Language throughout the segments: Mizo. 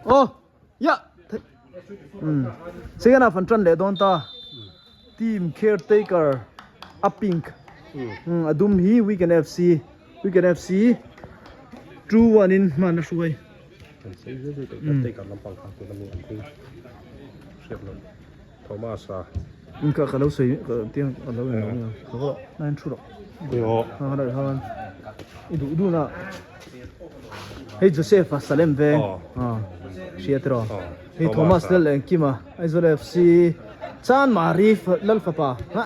Oh! Ya! Hmm. Second half an tan leh dawn ta. Team caretaker a pink. Hmm, a dum hi Weekend FC. Weekend FC 2-1 in hman a hruai. Kan sei zet zet caretaker lampang kha tuna mi an hming hriat loh Thomas a. In ka ka lo sawi ka tiang ka lo en lo ka ka nine thu rawh. Yo. Ha ha ha. I duh duh na. Hei Joseph a Salem veng. Ah. Hriat rawh. Hei Thomas lal engkima Aizawl FC Chanmari lal fapa. Ha.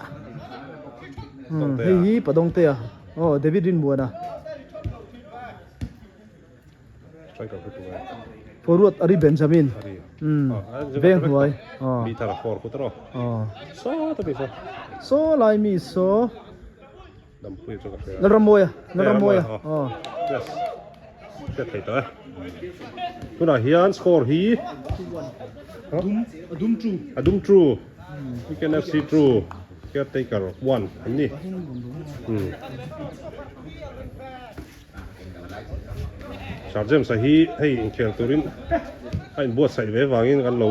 Hei hi Padawngtea. Oh David Rinmuana. Forward Ari Benjamin. Veng hnuai. Mi thar for kut rawh. Saw ta mi saw. Saw lai mi saw. Dampui chu ka hria. Lalramawia, Lalramawia. Aw. Yes. Hriat thei tawh e. Tunah hian score hi Adum, Adum true. Adum true. Weekend FC true. Caretaker 1 an ni. Hmm. Sir James a hi hei inkhel turin a inbuatsaih ve vangin kan lo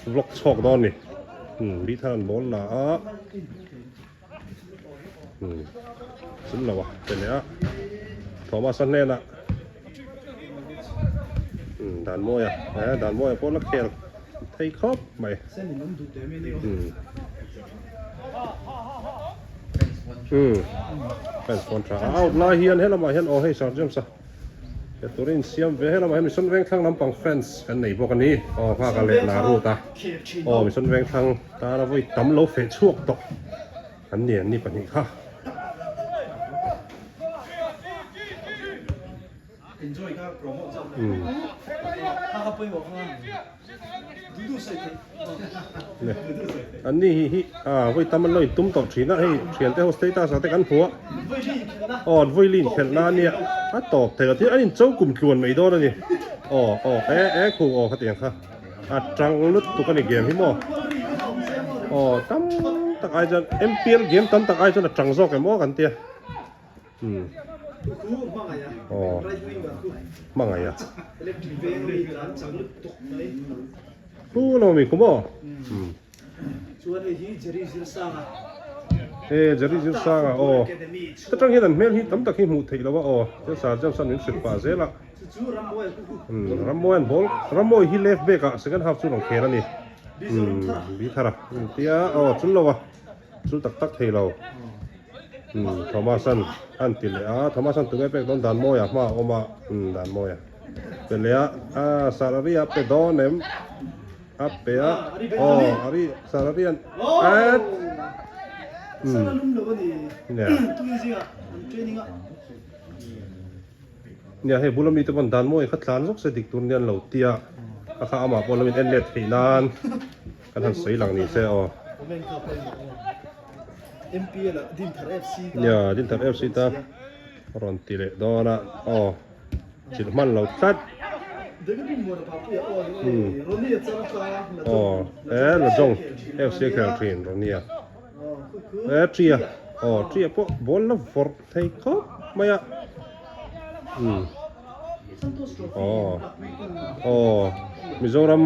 vlog chhuak dawn ni. Hmm, bi thar an bawl la a. Hmm. Chum lo a pe leh a. Thomas a hnenah Hmm, dan mawi a. Eh, dan mawi a pawh la khel thei khawp mai. Hmm. Hmm. Fans pawn tha. Out lai hian helamah hian aw hei Sir James a. He turin siam ve helamah hian Mission Vengthlang lampang fans kan nei bawk a ni. Aw nghak a leh la rut a. Aw Mission Vengthlang tana vawi tam lo feh chhuak tawh an ni an ni pahnih kha. Hmm. An ni hi hi a vawi tam an lo intum tawh thin a hei thian te ho status ah te kan hmu a aw an vawi lin khelh na ania a tawp thei lo thil an incho kum tluan mai dawn a ni aw aw e e khu aw khatiang kha a tang lutuk a ni game hi maw aw tam tak ai chuan M_P_L game tam tak ai chuan a tang zawk em aw kan tia. Umm aw hmangaih a pu lo mi kum aw umm e Jerry Zirsanga aw ta tang hian an hmel hi tam tak hi hmuh theih lo a aw chuan Sir James an min hrilh pah zel a umm Rammawi an ball Rammawi hi left back ah second half chu rawn khel a ni umm bi thar a tia aw chul lo a chul tak tak thei lo. Umm Thomas an an ti leh a Thomas an tunge pek dawn Danmawia hma a awm a umm Danmawia pe leh a ah Sarari a pe dawn em a pe a aw Ari Sarari an at umm nia nia hei bula mite pawn Danmawia kha tlan zawk se dik tur nia an lo tia a kha amah pawh lo in en let theih nan kan han sawi lang ni se aw. MPL ah Dinthar FC ta. Nia, Dinthar FC ta rawn ti leh dawn a, aw chilh hman lo tlat. Aw, e Lajong FC a khel thin Ronnie a. E Tria, aw Tria pawh ball la vawrh thei khawp mai a. Umm, aw, aw Mizoram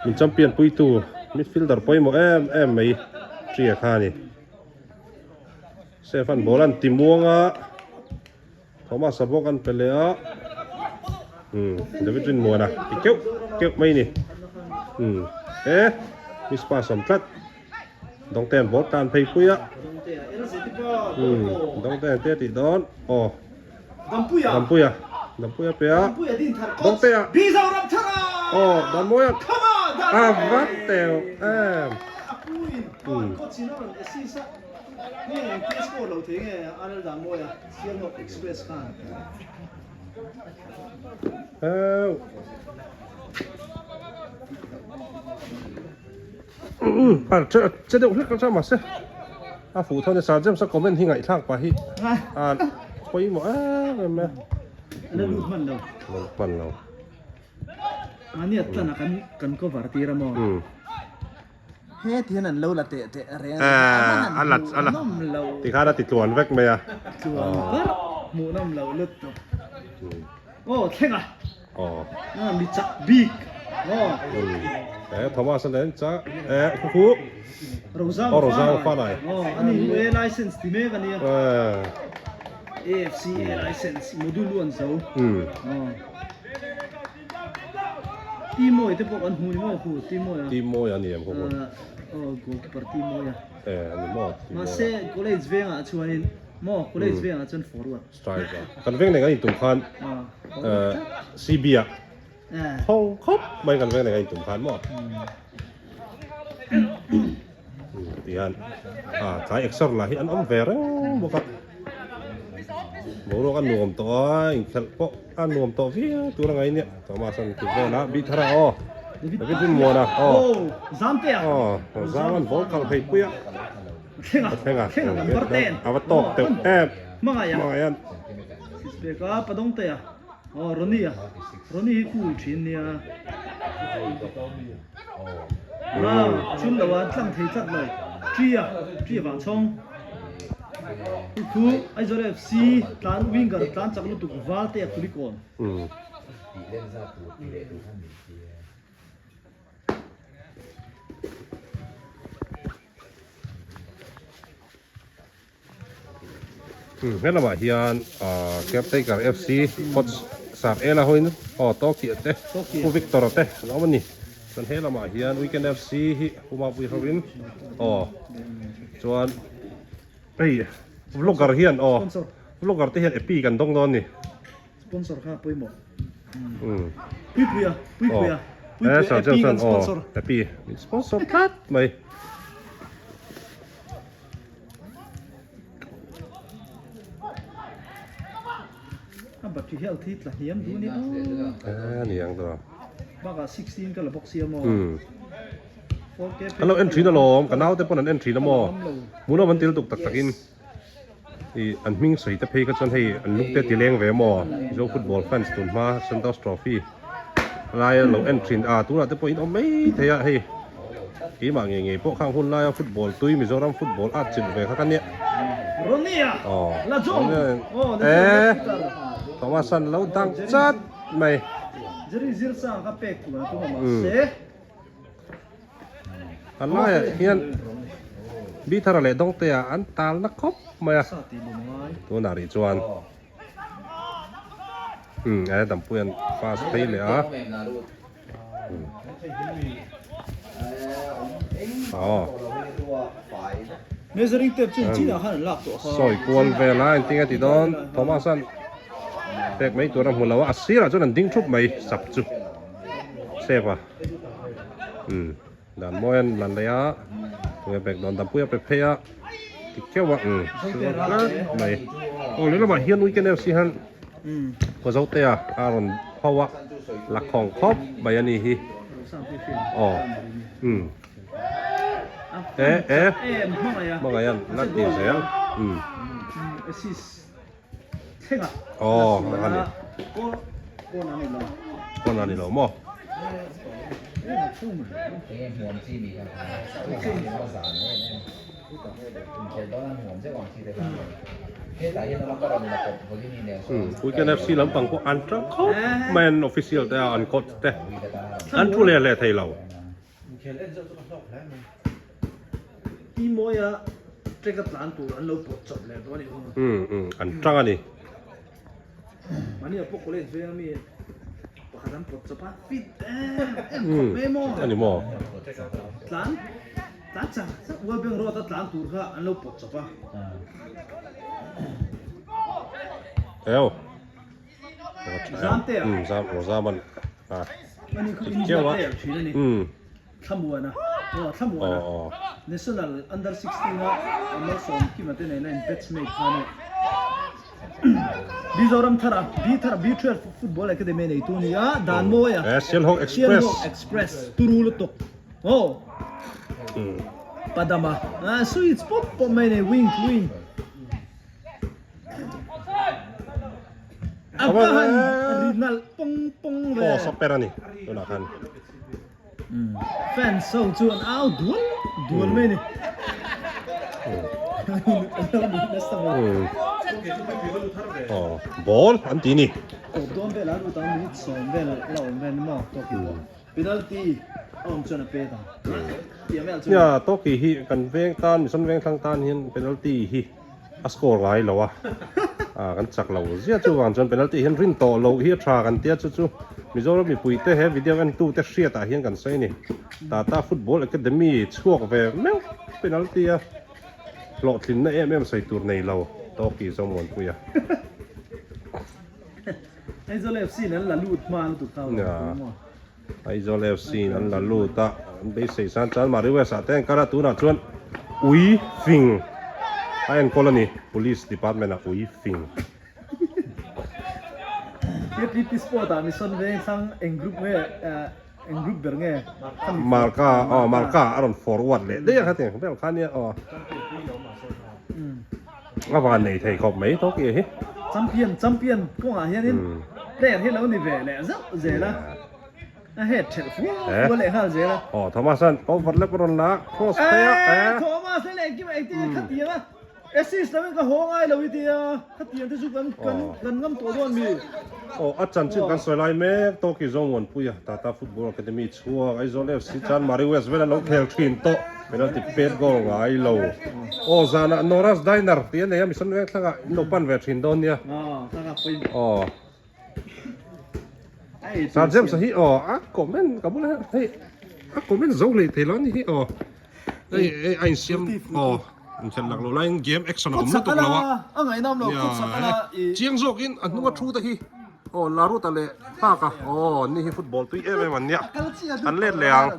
min champion puitu midfielder pawimawh em em mai Tria kha a ni. Stefan ball an ti muang a, Thomas a bawk an pe leh a, umm David Rinmuana ti keuh keuh mai a ni. Umm, e miss pass awm tlat. Dawngte an ball tan phei pui a. Umm Dawngte an tia tih dawn. Aw. Dampuia. Dampuia. Dampuia pe a. Dawngte a. Aw Danmawia. A vat teu em. Umm. Heu. A che deuh hlek a mahse a fuh tho a ni Sir James a comment hi ngaihthlak pah hi a pawimawh em em mai a. A la lut hman lo. La lut hman lo. Mahni a tlan a kan kan cover tir a maw. He ti hian an lo la teh teh reng a a la a la ti khan a ti tluan vek mai a. Tluan ber hmuh nawm lo lut tawp. Aw thleng a. Aw. Ah, mi chak bik. Aw. Eh, Thomas a nen cha eh khu khu. Rozam Aw, Rozam Fanai. Aw, ani hu A license ti mek ania. Eh. AFC A license module an zo. Aw. Timoy te pawh kan hmu ni maw khu Timoy a. Timoy a ni em khu khu. Aw, goalkeeper Timoy a. Eh, ani maw Timoy. Mahse college vengah chuanin maw college vengah chuan forward. Striker. Kan veng nei kan intum khan CB ah thawng khawp mai kan veng nei kan intum khan maw. Tihian a tlai exer lah hi an awm ve reng bawk a. Boruak a nuam tawh a, inkhelh pawh a nuam tawh viau tur a ngai nia. Thomas an ti vel a, Bithara aw. David Rinmuana aw. Aw, Zam an ball kal phei pui a. Thlenga, Thlenga, Thlenga number 10. A va tawk teuh em. Hmangaih a. Hmangaih an. Six pack a, Padawngte a. Aw, Ronnie a. Ronnie hi cool thin nia. Ah, chhun lo a, tlang thei tlat lo. Tri a, Tri vang chhawng. Khu Aizawl FC tlan winger tlan chak lutuk Valte a Kulikawn. He lamah hian Caretaker FC coach Sir Ela hoin aw Tokyo te Pu Victor te an awm a ni. Chuan he lamah hian Weekend FC hi Pu Mapui hovin aw chuan hei vlogger hian aw vlogger te hian epi kan dawng dawn a ni. Sponsor kha pawimawh. Puipuia, Puipuia, Puipuia Epi kan sponsor. Epi min sponsor tlat mai. A battery health hi tla hniam duh nia. Eh ani ang tura. Bakah 16 ka la bawk sia maw. 4K. Kan lo en thin alawm, ka naute pawn an en thin a maw. Hmuhnawm an til tuk tak takin. Ih an hming sawi te phei kha chuan hei an luk te ti leng ve maw Mizo football fans tun hma Santosh Trophy laia lo en thin a tunah te pawh in awm mai thei a hei keimah ngei ngei pawh khang hun laia football tui Mizoram football at chilh ve kha ka nia aw eh Thomas an lo dang chat mai A laiah hian Bithara leh Dawngtea an tal na khawp mai a, tunah rih chuan umm a Dampuii an pass phei leh a aw sawi kual vel a engtin a ti dawn Thomas an pek mai tur a hmu lo a a sirah chuan an ding thup mai sap chu save a. Umm dan mawi an lan leh a tunge bag dawn dam pui a pe phei a ti keuh a umm silver tlat mai aw lehlamah hian weekend FC hian Kawzotea a rawn ho a la khawng khawp mai a ni hi aw umm eh eh hmangaih an la ti zel umm Aw a ni. Kawn a ni lo maw? Weekend FC lampang pawh an tang khawp mai an official te a an coach te an thu leh leh thei lo. Pi Mawia trek a tlan tur an lo pawt chawp leh dawn a nih hun. Umm umm an tang a ni. Mahni ah pawh college veng ami pakhat an pawt chawp a fit em em khawp mai maw. A ni maw. Tlan tlan chak chak World Bank Road a tlan tur kha an lo pawt chawp a. Eo. Zam te a. Umm zam zam an a. Ani khu India player thin a ni. Umm. Thlamuana aw Thlamuana National Under 16 a Malsawm Kima te nena in batch mate kha a ni. Mizoram thara B thara B12 Football Academy nei tu nia Danmawia Sialhawk Express Sialhawk Express turu lutuk aw Padama switch pawp pawp mai nei wing to wing. A va han ri nalh pawng pawng ve. Aw saper a ni tunah khan. Fans ho chu an au dual dual mai a ni. Aw ball an ti ni. Tawp dawn vel a lut ang minute sawm vel la awm vel ni maw Toki pawh penalty a awm chuan a pet ang. Tiang vel chu. Nia Toki hi kan veng tan Mission Vengthlang tan hian penalty hi a score ngai lo a ah kan chak lo zia chuvang chuan penalty hian rin tawh loh hi a tha kan tia chu chu Mizoram mipui te he video en tu te hriat ah hian kan sawi a ni Tata Football Academy chhuak ve meuh penalty a hlawhtlinna em em sawi tur nei lo Toki Zomuanpuia. Aizawl FC in an la lut hma lutuk kha maw. Aizawl FC in an la lut a, an beisei san chuan Mari West ah te an kal a, tunah chuan ui fing a enkawl a ni, Police Department ah ui fing. KTP Sport ah Mission Vengthlang eng group nge eng group ber nge? Marka aw Marka a rawn forward leh daih a khatiang vel kha nia aw. A van nei thei khawp mai Tokyo hi. Champion champion kawngah hianin player hi lo ni ve leh zauh zel a, a head thelh fual fual leh nghal zel a. Aw Thomas an over lep a rawn la a, cross phei a eh. Thomas leh engkim engtin nge khatiang a assist lam in ka haw ngai lo i tia khatiang te chu kan kan kan ngam tawh dawn mi. Aw a chanchin kan sawi lai mek Tokyo Zawngmuanpuia Tata Football Academy Chhuak Aizawl FC chuan Mari West vel an lo khel thin tawh penalty pet goal ngai lo. Aw zanah Nora's Diner tih a nei a Mission Veng thlangah in lo pan ve thin dawn nia. Aw Sir James a hi aw a comment ka bula hei a comment zo hlei thei lo a ni hi aw hei hei a insiam aw inkhelh lak loh laiin game action a awm lutuk lo a. Chiang zawkin a hnunga thu te hi. Aw Laruta leh Nghaka aw ni hi football tui em em an nia an let leh ang.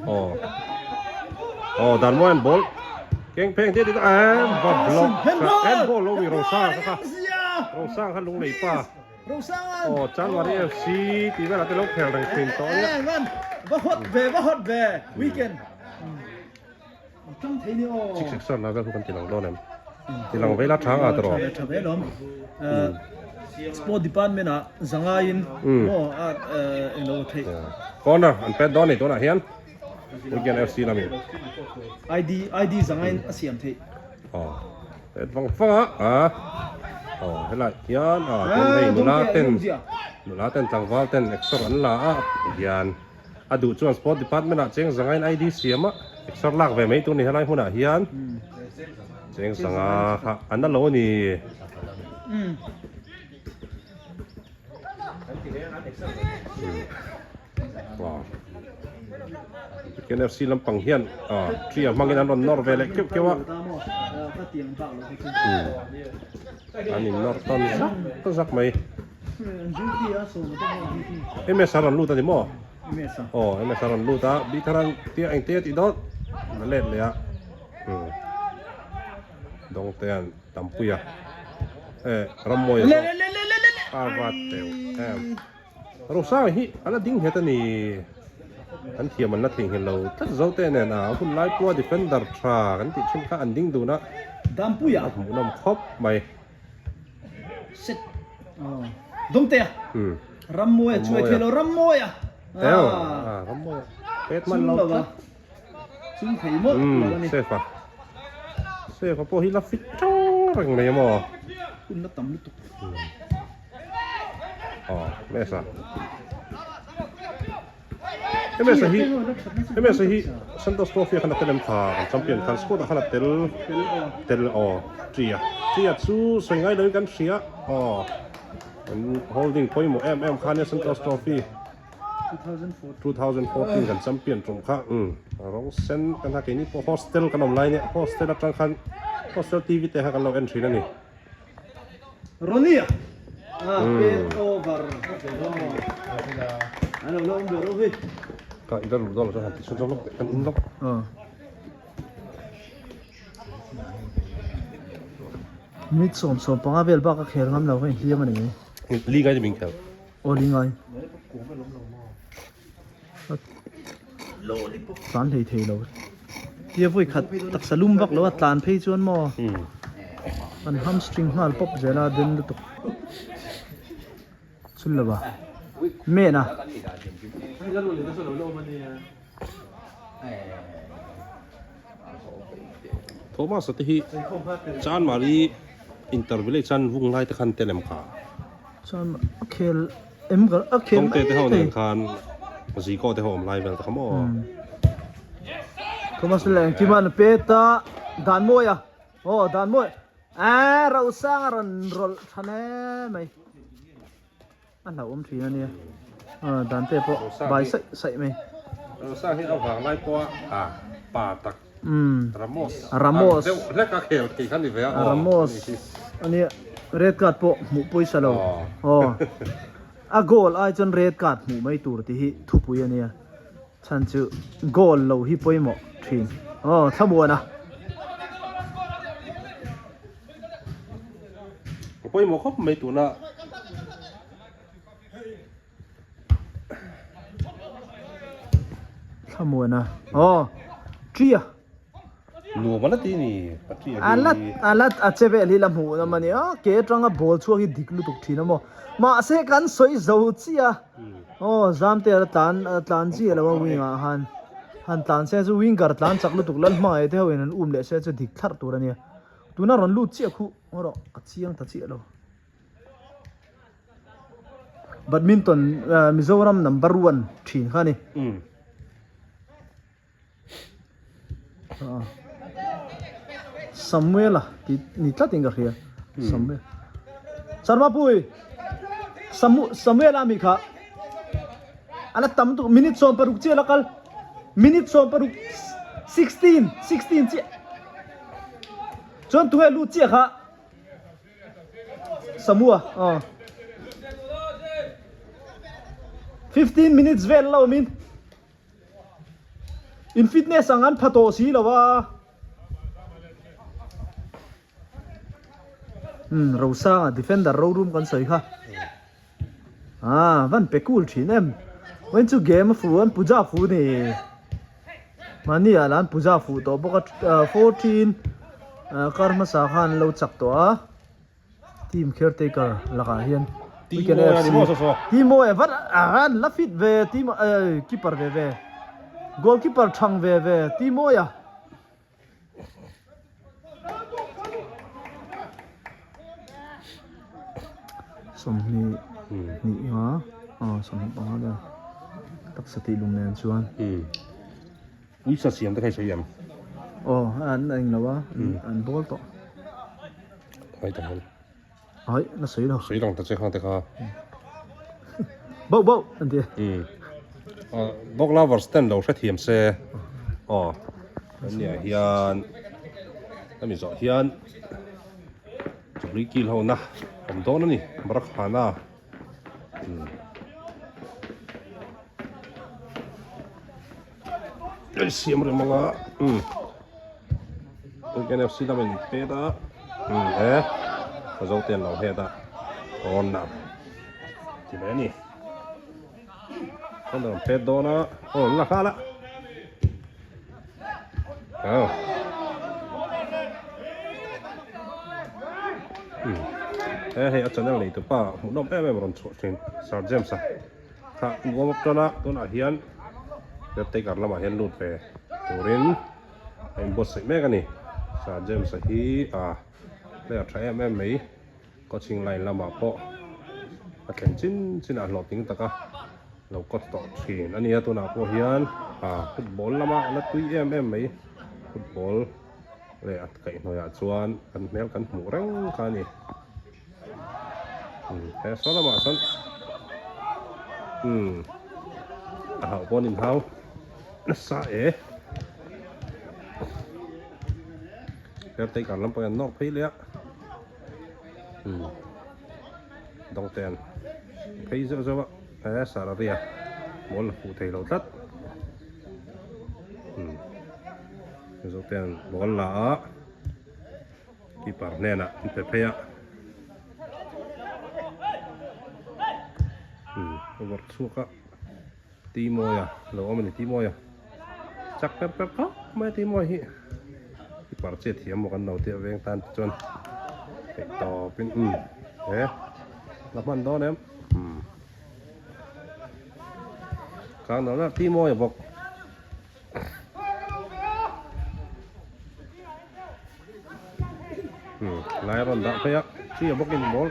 Aw aw Darmawian ball keng pheng te ti ta em va block handball lo mi Rosang kha kha Rosang kha lung lei pa aw Chanmari FC tih velah te lo khel reng thin tawh ania. Va hot ve va hot ve weekend. Chik sek sar la vel chu kan ti lang dawn em? Ti lang vei la tha nga tawh. Tha ve lawm. Sport department ah zangaiin maw a englo theih. Corner an pet dawn a ni tunah hian Weekend FC lamin. ID ID zangaiin a siam theih. Aw pet vang vang a a aw helai hian a chuan hei nula ten nula ten tlangval ten exer an la a hian. A duh chuan Sport Department ah cheng zangain ID siam a, exer lak ve mai tur ni helai hmunah hian cheng zanga kha an la lo a ni. KNFC lampang hian tree a hmangin an rawn nawr ve leh keuh keuh a. An in nawr tawn zak zak mai. MS a rawn lut a ni maw? Aw MS a rawn lut a, Bithar an tia engte a tih dawn a let leh a Dawngte an tampui a eh Rammawi a zawk a va teuh em Rosanga hi a la ding nghet a ni an thiam an la theihnghilh lo tlat zo te nen a hun lai pawha defender tha kan tih thin kha an ding dun a a hmuhnawm khawp mai. Set. Oh. Dawngtea. Hmm. Rammawi a chuai thei lo Rammawi a. Teo. Ah, Rammawi. Pet man lo tlat. Chung thei mawlh lo ani. Safe a. Safe a pawh hi la fit tang reng mai maw. Hun la tam lutuk. Oh, mesa. MS hi MS hi Santos Trophy a khan a tel em kha kan champion khan squad ah khan a tel tel aw Tria Tria chu sawi ngai loin kan hria aw kan holding pawimawh em em kha ania Santos Trophy 2014 kan champion tum kha um rawng sen kan ha keini pawh hostel kan awm lai nia hostel atang khan hostel TV te kha kan lo en thin a ni. Ronnie a pen over an lo la awm ve reuh hei. Ka ila luh dawn lo chuan han ti chhun zawk lawk kan in lawk. Minute 75 vel bak a khel ngam lo kha inhliam a ni mai. Li ngai ni min khel. Aw li ngai. Tlan hlei thei lo. Tia vawi khat taksa lum vak lo a tlan phei chuan maw an hamstring nghal pawp zel a den lutuk. Chhun lo va men a. Thomas a te hi Chanmari Inter Village an vung lai te khan tel em kha? Chuan a khel em ka a khel mai Dawngte te ho nen khan Ziko te ho awm lai vel te kha maw? Thomas leh Engkima an pet a, Danmawia aw Danmawi aaa Rosanga rawn rawlh tha hle mai. A hlauhawm thin a nia aw Dante pawh bai saih saih mai. Rosanga hi a vang lai pawha a pa tak Ramos Ramos deuh hlek a khel thei kha ni ve a aw. Ramos a nia red card pawh hmuh pawisa lo aw a goal ai chuan red card hmuh mai tur tih hi thupui a nia chhan chu goal lo hi pawimawh thin aw thlamuan a. Pawimawh khawp mai tuna. Thlamuana aw Tria Nuam ala ti ni Patria hi Ala ala a che vel hi la hmuh na mani a ke atanga ball chhuak hi dik lutuk thin a maw mahse kan sawi zo chiah a aw Zamte ala tlan tlan chi alo a wing ah khan han tlan se chu winger tlan chak lutuk lal hmangaih te ho in an um leh se chu dik thlarh tur ania tuna rawn lut chiah khuh erawh a chiang ta chiah lo. Badminton Mizoram number 1 thin kha ni. Samuela ti ni tlat in ka hria. Samuel. Sarma pui. Samu Samuela mi kha. Ala tam tu minute som paruk che la kal. Minute som paruk 16 16 che. Chuan tunge lu che kha. Samua aw 15 minutes vel lo min in fitness ang an pha tawh si lo a um Rosanga defender rorum kan sawi kha ah van pe cool thin em wen chu game a fu an puja fu ni Mahni ah lan puja fuh tawh bawk a 14 kar hmasa khan an lo chak tawh a team caretaker lakah hian Weekend FC Timo e vat an la fit ve Timo keeper ve ve goalkeeper thang ve ve Timo ya 20 hnih nga aw 25 vel taksa tih lung nen chuan uisa siam te kha i sawi em aw an eng lo a an bawl tawh ai ta hian ai na sawi lo sawi lang ta che khang te kha bauh bauh an ti dog lovers ten lo hrethiam se aw ania hian hemi zawh hian chawlui kil ho na awm dawn a ni Barakhana Ei siam reng anga umm NFC lamin pet a umm he ka zo te an lo het a corner ti mai a ni corner an pet dawn a aw an la nghal a aw umm he hei a channel nei tupa hmuhnawm em em rawn chhuah thin Sir James a. Kha warm up tan a tunah hian caretaker lamah hian lut ve turin a inbuatsaih mek a ni Sir James a hi a player tha em em mai coaching line lamah pawh a thlen chin chin ah hlawhtling taka lo coach tawh thin a ni a tunah pawh hian a football lama la tui em em mai football leh a kaihhnawih ah chuan kan hmel kan hmuh reng kha a ni. He saw lamah sawn umm a hauh pawh an inhau nasa e caretaker lam pawh hian nawr phei leh a umm dawngte an phei zeuh zeuh a he sararia ball la fuh thei lo tlat umm zawhte an ball la a. Keeper hnenah an pe phei a. Hmm, a vawrh chhuak a. Timawia lo awm a ni Timawia. Chak per per khawp mai a Timawia hi. Keeper che thiam maw kan lo tih a veng tan te chuan theih tawpin umm he la hman dawn em. Hmm. Kang dang dang Timawia bawk. a rawn dah phei a Tria bawkin ball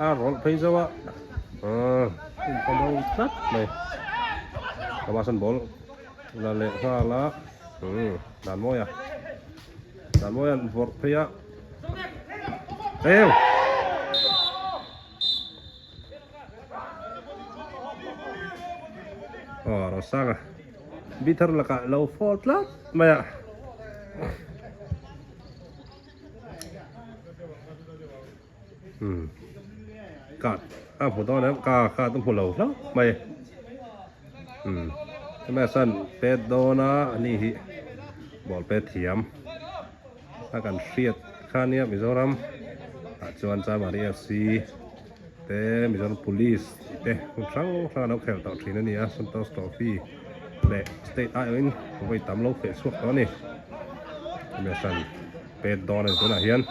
a rawlh phei zauh a aaa in ka mawi tlat mai Thomas an ball la leh nghal a umm Danmawia Danmawia an vawrh phei a eu. Aw Rosanga Bithar lakah lo fall tlat mai a. Hmm. Card a hmu dawn em ka card a hmu lo hlauh mai. Hmm. Hemi san pet dawn a ani hi ball pet thiam. A kan hriat kha nia Mizoram ah chuan Chamari FC te Mizoram Police tih te hmun hrang hrang a lo khel tawh thin a ni a Santosh Trophy leh state aiawhin vawi tam lo feh chhuak tawh a ni hemi a hran pet dawn a ni tunah hian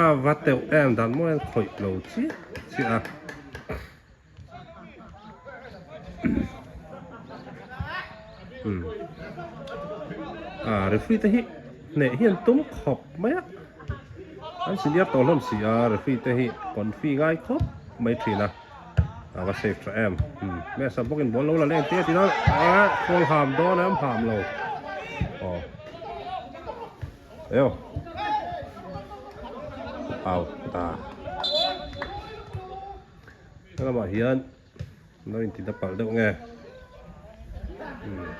a va teuh em dan mawi a khawih lo chiah chiah a. Ah referee te hi hneh hi an tum khawp mai a an senior tawh hlawm si a referee te hi confi ngai khawp mai thin a a va safe tha em mesa bawkin ball lo la leng te a ti dawn ah call ham dawn em ham lo aw Eo. Out ta. Helamah hian lo inti ta palh deuh nge. Hmm.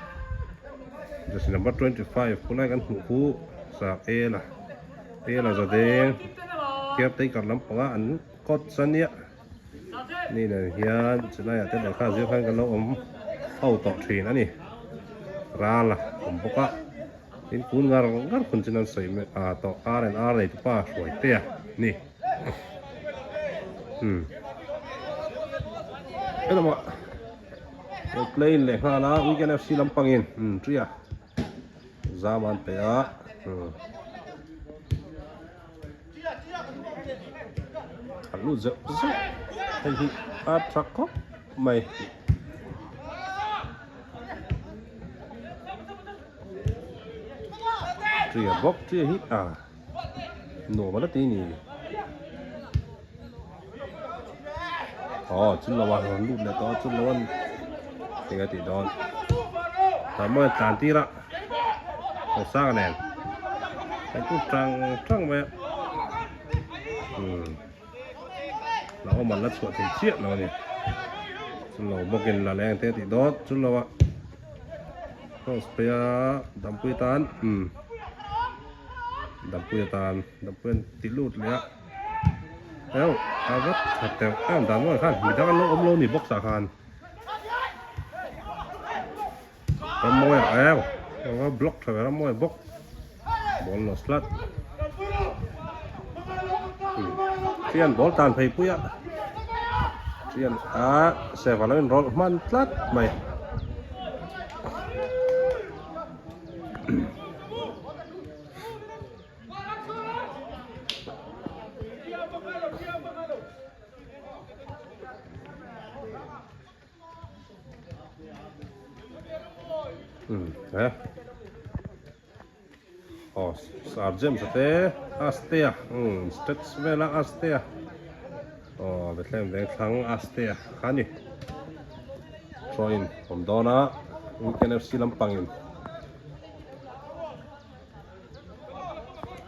Jersey number 25 khulai kan hmuh khu sak ela. Ela zadeng caretaker lampanga an coach ania. Ni nen hian chulaiah te lehkha zir khan kan lo awm ho tawh thin a ni. Ral a awm bawk a. Tin kun ngar ngar hun chin an sawi mek a tawh R and R nei tupa hruai te a ni. Hmm. Helama lo play in leh nghal a Weekend FC lampangin hmm tria zam an pe a hmm. A lut zeuh zeuh hei hi a tha khawp mai. Tria bawk tria hi a nuam ala ti ni. Aw chun lo a rawn lut leh tawh a chun lo an eng a tih dawn. Tah mawi a tlan tir a Rosanga nen a in lut tang tang mai a umm la awm an la chhuah thei chiah lo a ni. Chun lo bawkin la leng te a tih dawn chun lo a cross phei a dampui tan umm dampui atan dampui an ti lut leh a. Eo a va tha teuh em dan mawi khan midang an lo awm lo ni box ah khan Rammawi ah eo a block tha ve Rammawi bawk ball lo slat Trian ball tan phei pui a Trian a seva lo in roll hman tlat mai. He aw sar James a te Astea umm stretch vela Astea aw Bethlehem Vengthlang Astea kha a ni drawing awm dawn a Weekend FC lampangin.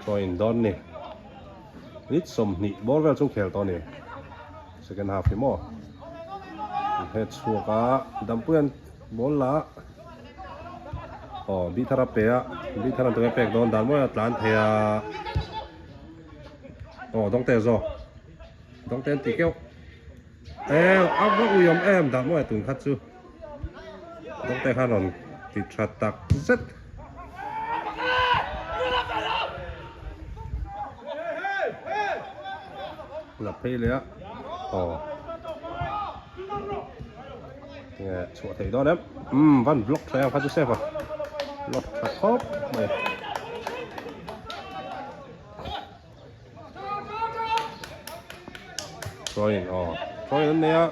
Train dawn ni. Minute 20 bawr vel chung khel tawh a ni. Second half hi maw. He chhuak a Dampuian ball la aw bi thar a pe a bi thar an tunge pek dawn dan mawi a tlan thei a aw dawngte zawk dawngte an ti keuh eng a va ui awm em dan mawi a tun kha chu. Dawngte khan rawn ti tha tak zet. La phei leh a. Aw. Nge chhuah thei dawn em. Umm van block tha em kha chu safe a. Block tha khawp mai. Drawing aw drawing an nei a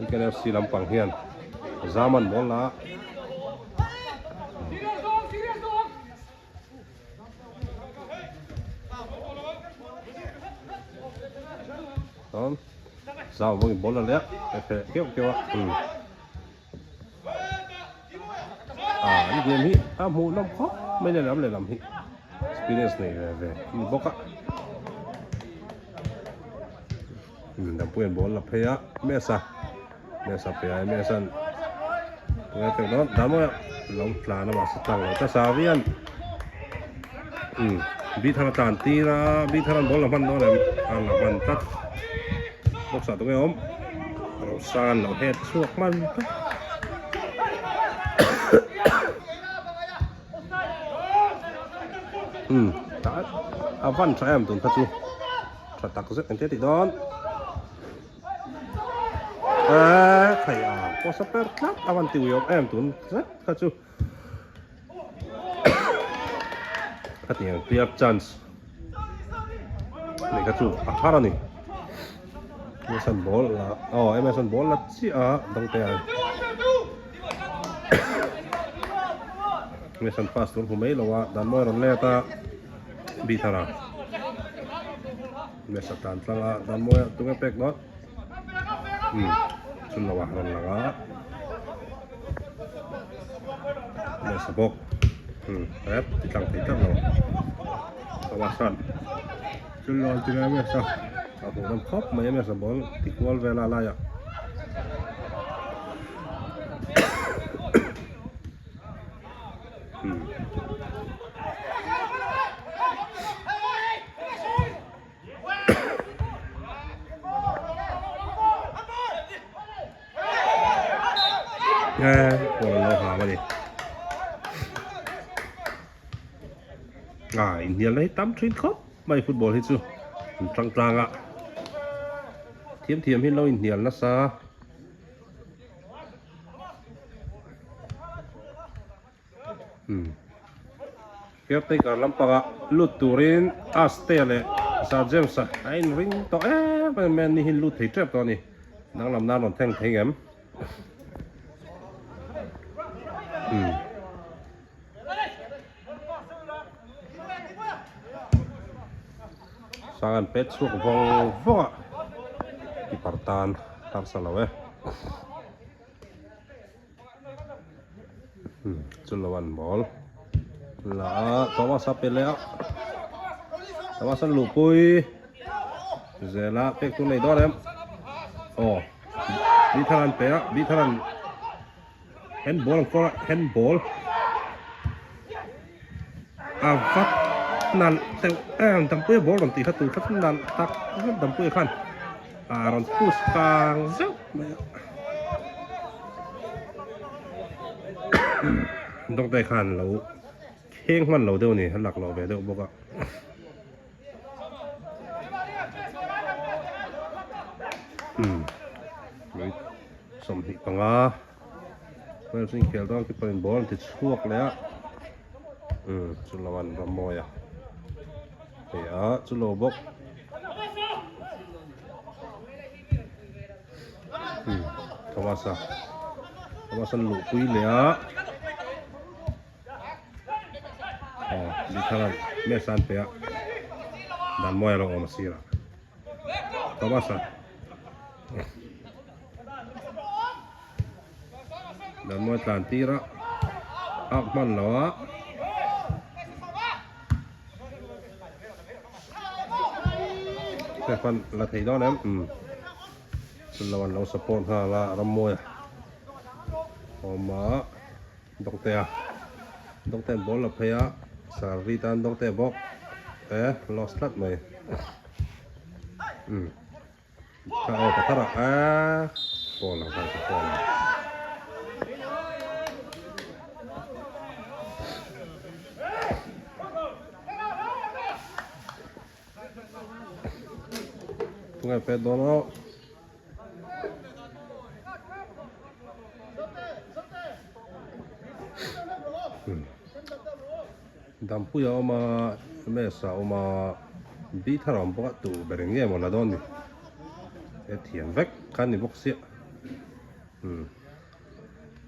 NKNFC lampang hian zam an bawl la a. Zau bawkin ball a leh a, a feh keuh keuh a, umm. Ah, an game hi a hmuh nawm khawp mai lehlam lehlam hi experience nei ve ve a ni bawk a. Umm, Dampuia'n ball la phei a, Mesa, Mesa pe a, Mesa'n tunge pek dawn, Damawia lo tlan a mahse tlang lo ta Savia'n umm Bithara tlan tir a, Bithara'n ball la hman dawn em, a la hman tlat. Box ah tunge awm Rosan lo het chhuak hman tlat. Umm tah a van tha em tun kha chu tha tak zet engtia tih dawn eee thei a pawsa per tlat a van ti ui awm em tun zet kha chu khatiang clear chance lehkha chu a har a ni Emerson ball la aw Emerson ball la chiah a dawngte a Emerson pass tur hmu mai lo a dan mawi rawn let a Bithara Emerson tan tlang a dan mawi a tunge pek dawn um chun lo a rawn lang a Nasa bawk um ep ti tlang thei tlat lo Kawasan chul lo ti lai nasa a hmuh nawm khawp mai a nasa ball ti kual vel a laiah um. Ball an lo ham a ni. Ah, inhnialna hi tam thin khawp mai football hi chu an tang tlang a. Thiam thiam hi an lo inhnial nasa. Caretaker lampanga lut turin Astea leh Sir James-a a inring tawh em em mai a ni hi lut thei tep tawh a ni. Danglam nan rawn thleng thei ngem? Sang an pet chhuak vawng vawng a, keeper tan harsa lo e. Chu lo an ball la a Thomas a pe leh a Thomas an luhpui zel a pek tur nei dawn em aw Bithar an pe a Bithar an handball an kawr a handball a vat nalh deuh em Dampuia ball rawn tih kha tur kha chu nalh tak zet Dampuia khan a rawn push kang zeuh mai a. Dawngtai khan lo kheng hman lo deuh a ni a lak loh ve deuh bawk a. Umm 25 Wales inkhel dawn keeper in ball an ti chhuak leh a umm chu lo an va mawi a hei a chu lo bawk. Thomas a Thomas an luhpui leh a aw Bithara'n Mesa an pe a dan mawi a lo awm a sirah Thomas a dan mawi tlan tir a a hman lo a. Stefan la thei dawn em umm chullo an lo support nghal a Rammawia awm a Dawngtea Dawngtea an ball la phei a Sarvi tan Dawngtea bawk e lost tlat mai umm. Tha aw ka thar a eh pawl ang khan chu pawl ang. Tunge pet dawn aw. Dampuia awm a, Mesa awm a, Bi thar a awm bawk a, tu ber in nge maw la dawn ni? He thiam vek kha a ni bawk sia. Umm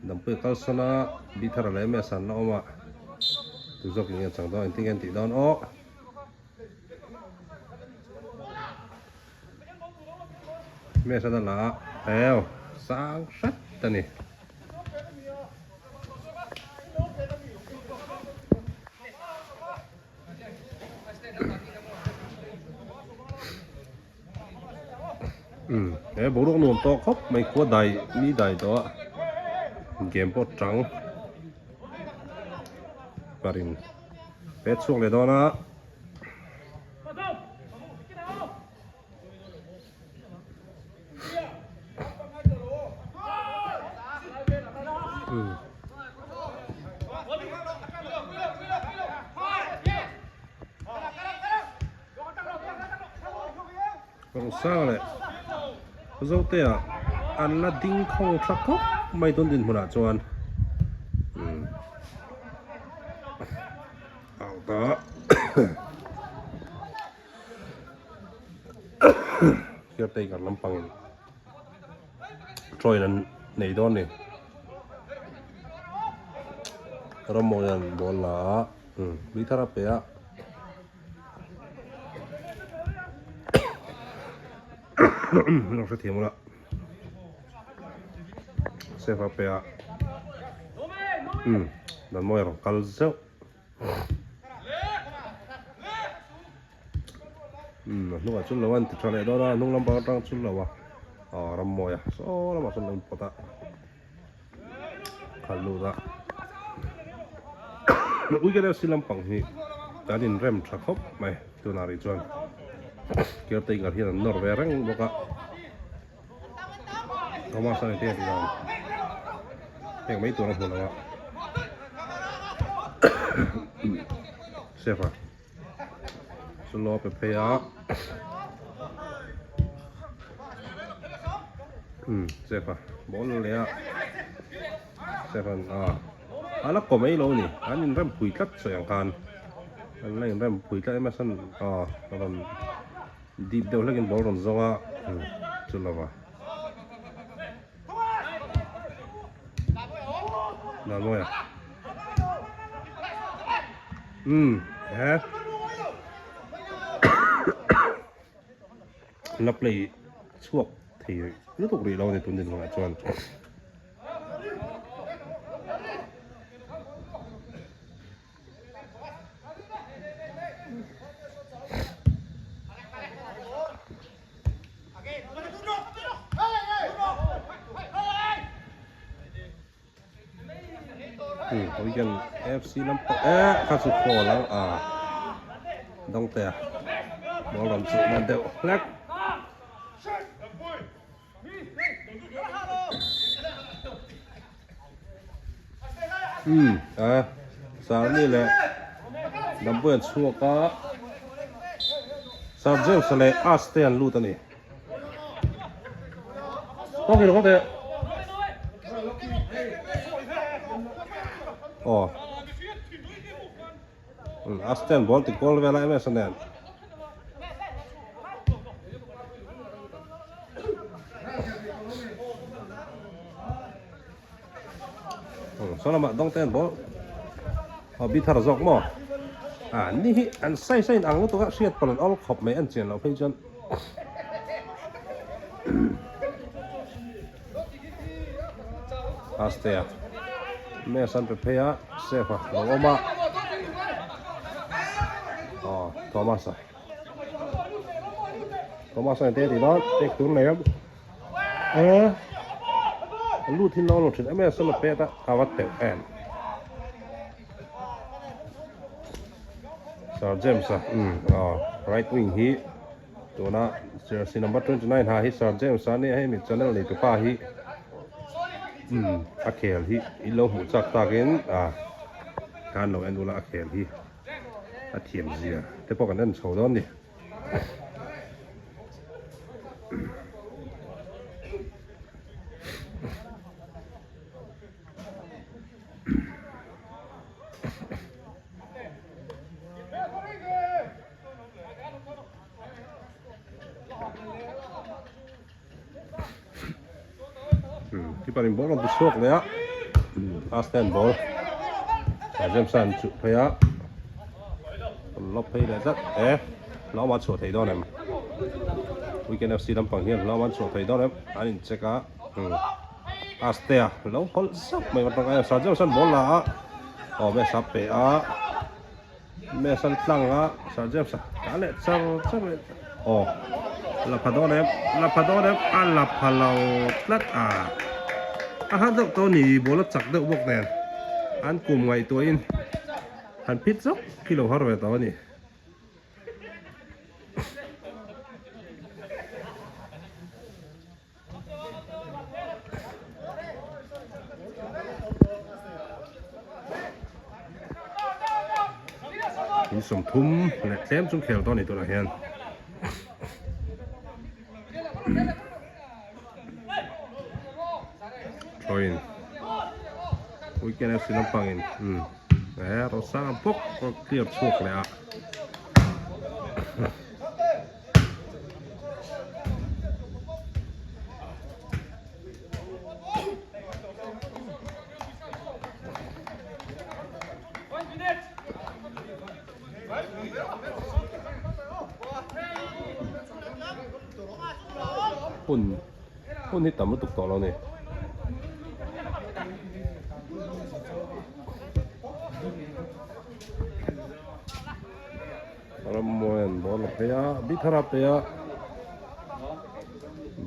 Dampuia kalsawn a, Bi thar leh Mesa an la awm a, tu zawk in nge chang dawn engtin nge an tih dawn aw. Mesa la a, heu sang hret a ni. Umm he boruak nuam tawh khawp mai khua dai mi dai tawh a game pawh tang parin pet chhuak leh dawn a. Rosang leh Zotea an la ding khawng tha khawp mai tun dinhmunah chuan umm out a. Caretaker lampangin train an nei dawn ni Rammawia'n ball la a tui thar a pe a lo hrethiam ula safe a pe a Danmawia rawn kal zeuh. Umm a hnungah chuan lo a inti tha leh dawn a hnung lampang atang chu lo a aw rammawi a saw lamah chuan lo inpawt a khalh lut a weekend FC lampang hi kan inrem tha khawp mai tunah rih chuan caretaker hian an nawr ve reng bawk a Thomas a ni te a ti dan pek mai tur a hmu lo a Sefa. Chu lo pe phei a umm chef a ball leh a chef an a a la kaw mai lo a ni an inrem pui tlat sawi ang khan an la inrem pui tlat em a sawn a rawn dip deuh hlek in ball rawn zawng a umm chu lo va Nalmawia. Umm he la play chhuak thei lutuk rih lo a ni tun dinhmunah chuan. Weekend FC lampang eh kha chu khawl ang a dawngte a ball rawn chhuh na deuh hlek. Umm a Sarni leh Dampuia an chhuak a Sir James leh As te an lut a ni. Aw As te an ball ti kual vel a em em nen. Saw lamah dawng te an ball aw bi thar zawk maw ah ni hi an size a in ang lutuk a hriat pawlh an awl khawp mai an chian loh phei chuan Astea mess an pe phei a safe a lo awm a aw Thomas a Thomas a te ti dawn pek tur nei a eh a lut hi lo lo thin em em sawn a pet a a va teuh em Sir James a umm aw right wing hi tuna jersey number 29 ha hi Sir James a nia hei mi channel nei tupa hi umm a khel hi in lo hmuh chak takin a khan lo en ula a khel hi. a thiam zia te pawh kan en chho dawn a ni. Keeper in ball rawn ti chhuak leh a last time ball James an chuh phei a rawn lawp phei leh tlat e hlauhawm a chhuah thei dawn em. Weekend FC lampang hian hlauhawm an chhuah thei dawn em an in check a umm Astea lo hawlh zauh mai a tawng a Sir James an ball la a aw Mesa pe a Mesa an tlang a Sir James a tah leh char char leh aw la pha dawn em la pha dawn em a la pha lo tlat a a har deuh tawh a ni ball a chak deuh bawk nen an kum ngaihtuahin han phit zauh khi lo har ve tawh a ni. In 30 leh tlem chung khel tawh a ni tunah hian. Thlawin weekend FC lampangin umm eh Rosanga bawk a clear chhuak leh a. Hun hun hi tam lutuk tawh lo a ni. Rammawian ball a phei a Bithara pe a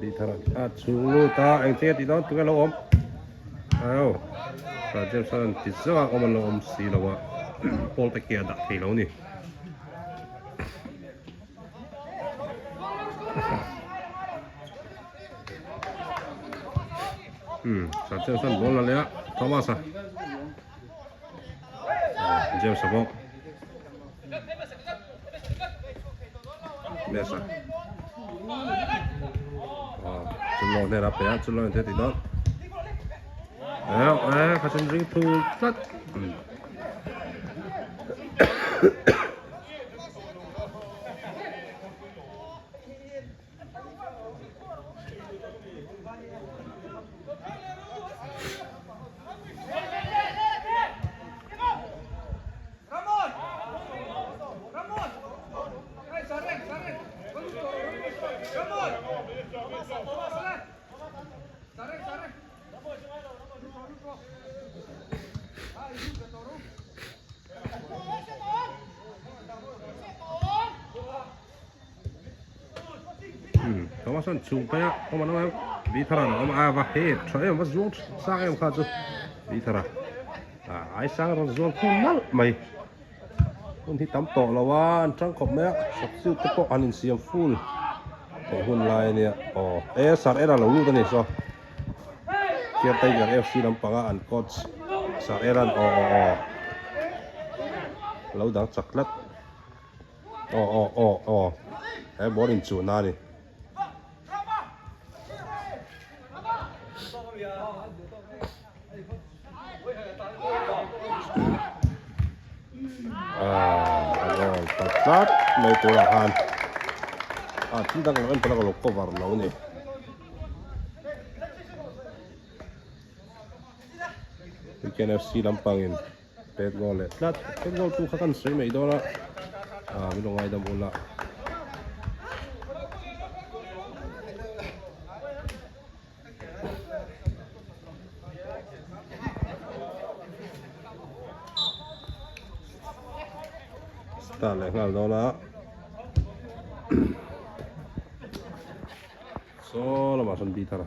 Bithara a chhung lut a engtin a tih dawn tunge lo awm au Sir James an ti zauh a awm an lo awm si lo a ball te khi a dah thei lo a ni. Umm Sir James an ball la leh a Thomas a James a bawk. Mesa. Ah, chullo hnen a pe a, chullo in te ti dawn. Eh, eh, kha chun ring thu tlat. Hmm. Thomas chuan chhung phei a awm an awm em Bithara an awm a va he tha em va zuang sang em kha chu Bithara ah ai sang rawn zuang khum nalh mai hun hi tam tawh lo a an tang khawp mai a substitute te pawh an insiam full theih hun lai ania aw e sir era lo lut ani saw Fear Tiger FC lampanga an coach sir eran aw aw aw lo dang chak tlat. Aw aw aw aw he ball in chuh na a ni. Ah a goal ta tlat mai turah khan ah thil dang lo en pawh ka lo cover lo a ni. Weekend FC lampangin. Pet goal leh tlat pet goal tu kha kan sawi mai dawn a ah min lo ngaidam ula start leh nghal dawn a Saw lamah sawn bi thar a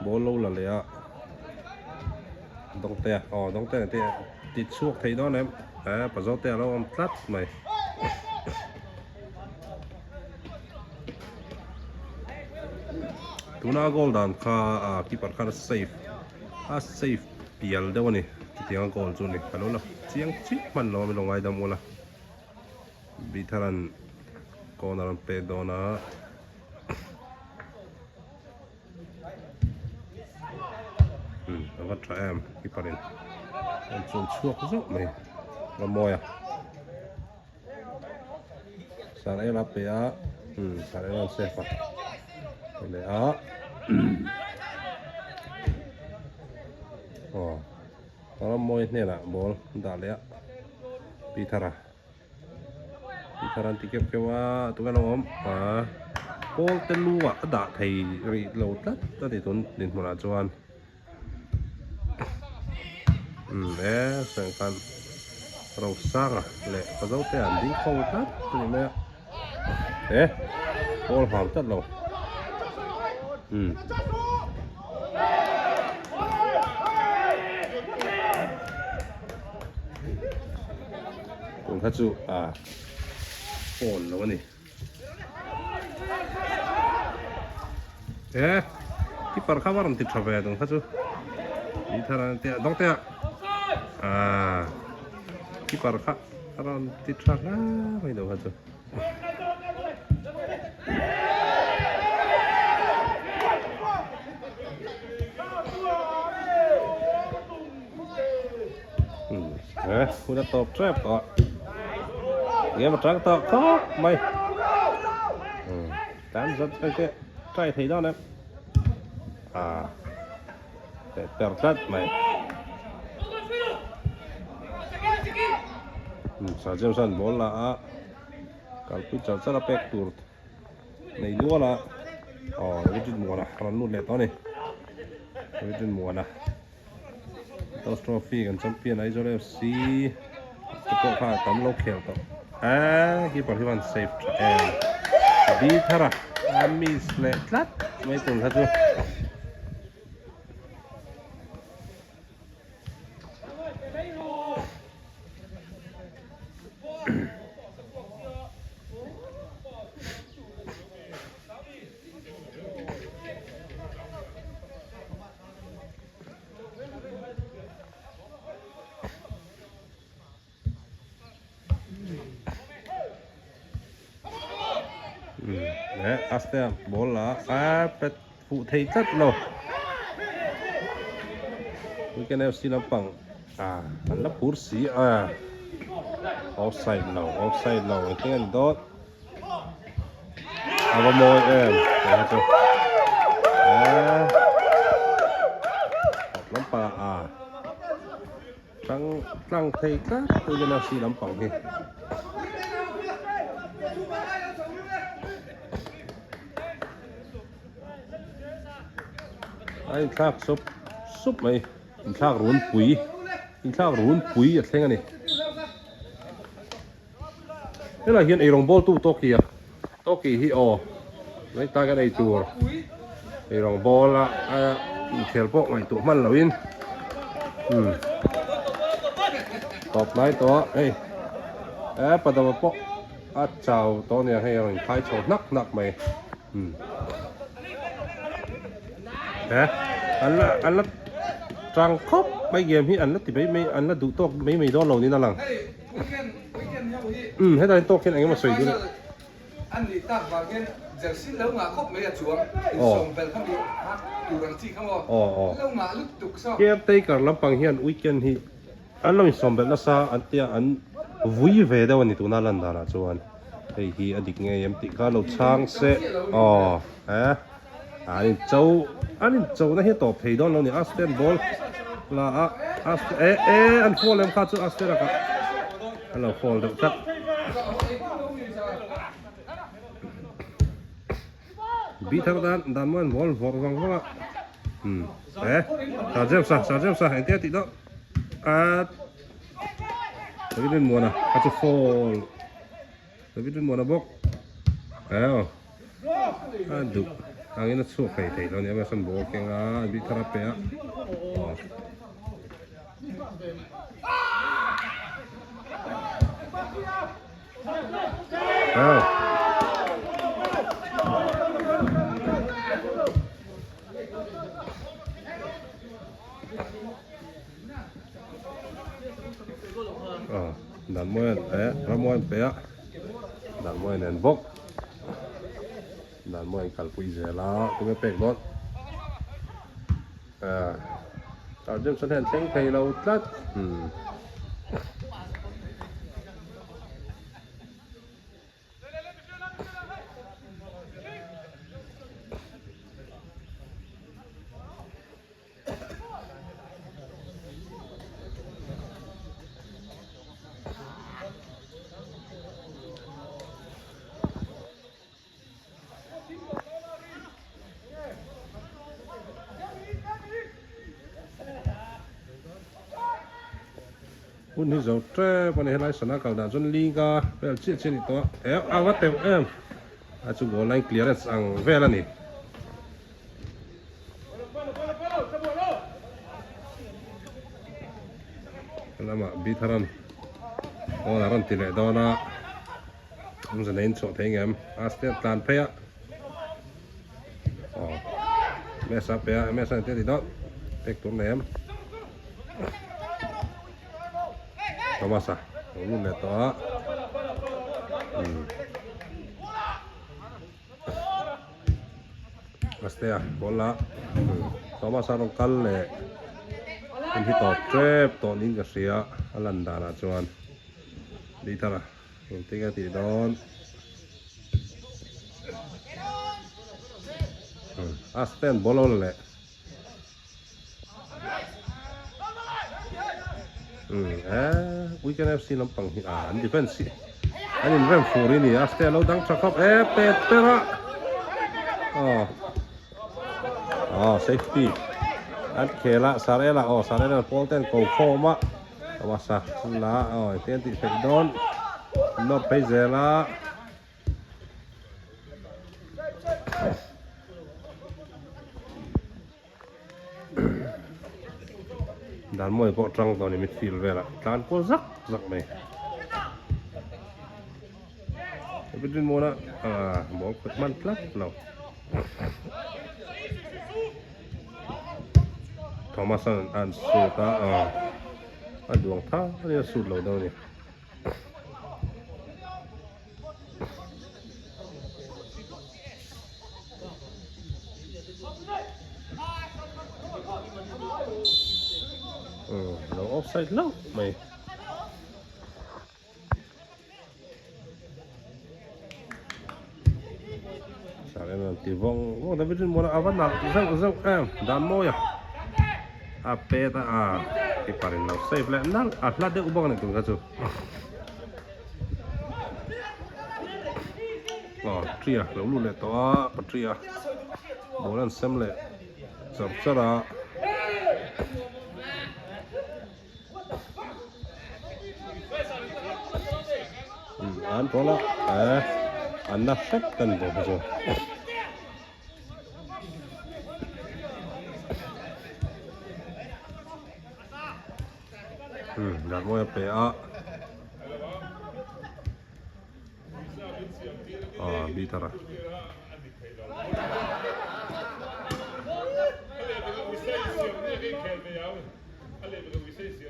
ball lo la leh a dawngte a aw dawngte te ti chhuak thei dawn em eh pazo te a lo awm tlat mai tuna goal dan kha ah keeper khan a save a save pial deuh a ni chutiang a goal chu a ni ka lo la chiang chiah hman lo a min lo ngaidam ula bi tharan corner an pek dawn a. Um a va tha em keeper in an chul chhuak zauh mai a mawi a sar el a pe a um sar el an save a ti leh a aw rammawi hnenah ball an dah leh a pi thar a. Tih thar an ti keuh keuh a tunge lo awm a. Pawl te lu ah a dah thei rih lo tlat a ni tun dinhmun ah chuan umm e sawng khan Rosanga leh Pazote an ding khawng tlat a ni mai a e pawl hang tlat lo umm. Tun kha chu a phone lo a ni. E keeper kha va rawn ti tha ve tun kha chu ni thar an tia dawng te a keeper kha a rawn ti tha hle mai tun kha chu. E hun a tawp tep tawh game a tang tawh khawp mai tan zat zat te try thei dawn em a leh per tlat mai Sir James an ball la a kalpui char char a pek tur nei nual a aw David Muana a rawn lut leh tawh a ni David Muana. Toss trophy kan champion Aizawl FC te pawh kha tam lo khel tawh a keeper hi van save tha em bi thar a a miss leh tlat mai tur kha chu. Eh Astea ball la a pet fuh thei tlat lo Weekend FC lampang ah an la phur si a offside lo offside lo engtin an dawt. A va mawi em tih kha chu eee tawp lampang ah a tlang tlang thei tlat tuiin a si lampang hi. A inthlak sup sup mai inthlak runpui inthlak runpui a thleng a ni. Helai hian eirawng bawltu Tawki a Tawki hi aw mai ta kan ei tur eirawng bawl a a inkhel pawh ngaihtuah hman loin umm tawp hnai tawh a hei e padama pawh a chau tawh ania hei a rawn inkhai chho hnak hnak mai umm he an la an la tang khawp mai game hi an la ti mai mai an la duh tawk mai mai dawn lo niin a lang. Umm hetah hian tawk hian eng emaw sawi dun An nih tak vang hian jersey lo ngah khawp mai a chuang insawm bel kha mi ha tur ang chi kha maw lo ngah lutuk saw. Caretaker lampang hian weekend hi an lo insawm belh nasa an tia an vui ve deuh a ni tuna lan danah chuan hei hi a dik ngei em tih kha lo chhang se aw he an incho an incho na hi a tawp thei dawn lo ni Aston ball la a Aston eh eh an fall em kha chu Aston a kah a lo fall deuh tlat bi thar dan dan mawi an ball vawrh vang vang a um eh Sir James a Sir James a engtia tih deuh a David Rinmuana a chu fall. David Rinmuana bawk aw a duh angin a chhuak thei thei lo a ni a sawn ball keng a bih thar a pe a aw. Aw. Dan mawi an pe rammawi an pe a dan mawi nen bawk dan mawi an kalpui zel a tunge pek dawn ah tah Jameson hian thleng thei lo tlat umm. Hun hi zo tep a ni helai sana kal dan chuan Liga vel chiah chiah a ni tawh a eh a va teuh em a chu goal line clearance ang vel a ni. Lamah Bitharan goal a rawn ti leh dawn a awmze neiin chhuah thei ngem a step tlan phei a aw Mesa pe a Mesa ni te ti dawn pek tur nei em. Thomas a lo lut leh tawh a umm Mastea ball a Thomas a rawn kal leh hun hi tawp tep tawh niin ka hria a lan danah chuan Lithara engtin a tih dawn a stand ball a la leh. Weekend FC lampang hi a an defense hi an in rem fur hi ni a stay lo dang tha khawp e pet per a aw aw safety an khel a Sarela aw Sarela pawl ten ko khawm a Thomas-a la aw engtin an tih theih dawn nawr phei zel a. Dan mawi pawh tang tawh a ni midfield velah tlan kual zak zak mai David Rinmuana ah ball khawih hman tlat lo Thomas an an sut a ah a duang thar in a sut lo deuh a ni. Lo offside hlauh mai. Sir en an ti vawng vawng David Rinmuana a va nalh zeuh zeuh em dan mawi a a pet a a keeper in lo save leh nalh a hla deuh bawk a ni tun kha chu aw Tria lo lut leh tawh a Patria ball an sem leh char char a. An pawl a eh an na hrep ta ni bawk chu. Darmawi a pe a. Ah Peter a.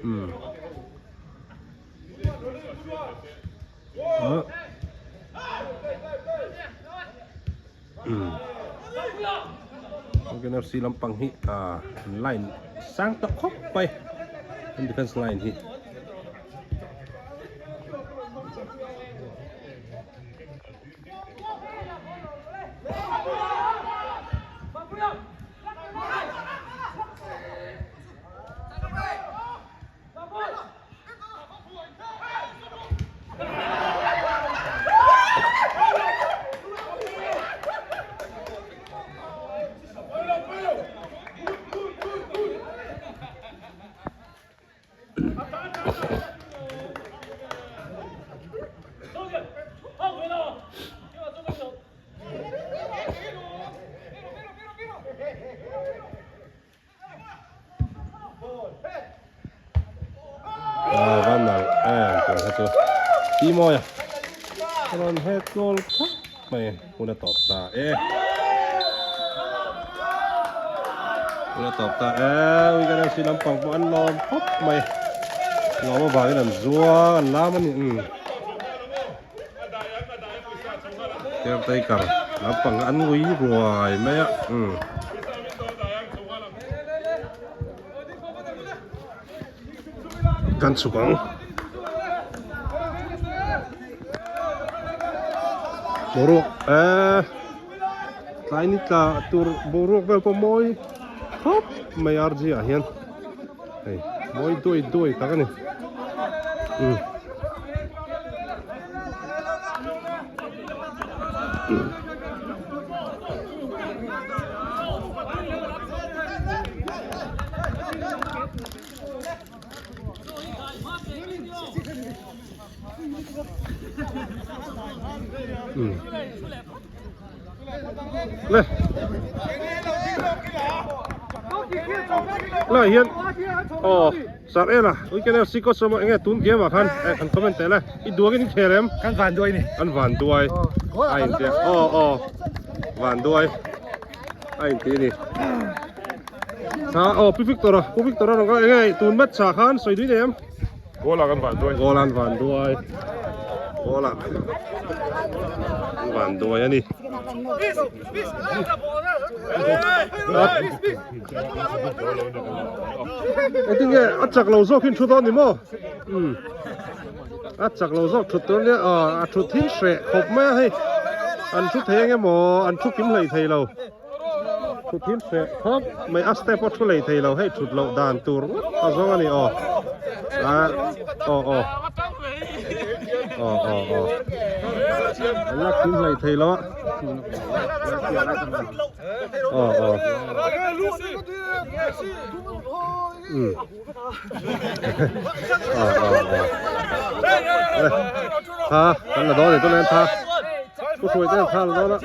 Um. Ah. Um. Weekend FC lampang hi ah line sang tak khawp mai an defense line hi. Ah, van nalh em tih kha chu ti mawi a rawn head goal khawp mai hun a tawp ta e hun a tawp ta e weekend FC lampang pawh an lawm khawp mai lawm avangin an zuang an lam a ni umm caretaker lampang an ngui ruai mai a umm. Kan chhuk ang. Boruak eh tlai ni tla tur boruak vel pawh mawi khawp mai RG ah hian hei mawi duai duai tak a ni umm. Umm. Le. Lai hian aw sar ela weekend FC coach emaw enge tun game ah khan eh an comment teh le i duangin i khel em? Kan van duai ni. An van duai a inti a aw aw van duai a inti ni. Tha aw Pu Victor a Pu Victor a rawn kal enge tun match ah khan sawi dui nei em? Goal ah kan van duai. Goal an van duai. Goal ah an van duai a ni. Engtin nge a chak lo zawk hin thu dawn ni maw? Um. A chak lo zawk thut tur nia a thut thin hreh khawp mai a hei. An thu thei eng emaw an thu kim hlei thei lo. Thut hi hreh khawp mai a step pawh thu lei thei lo hei thut loh dan tur ngawt a zawng a ni aw ah aw aw aw aw aw an la kim hlei thei lo a aw aw um aw aw aw tha kan la dawn ni tunah hian tha pu hruai te hian tha la dawn a.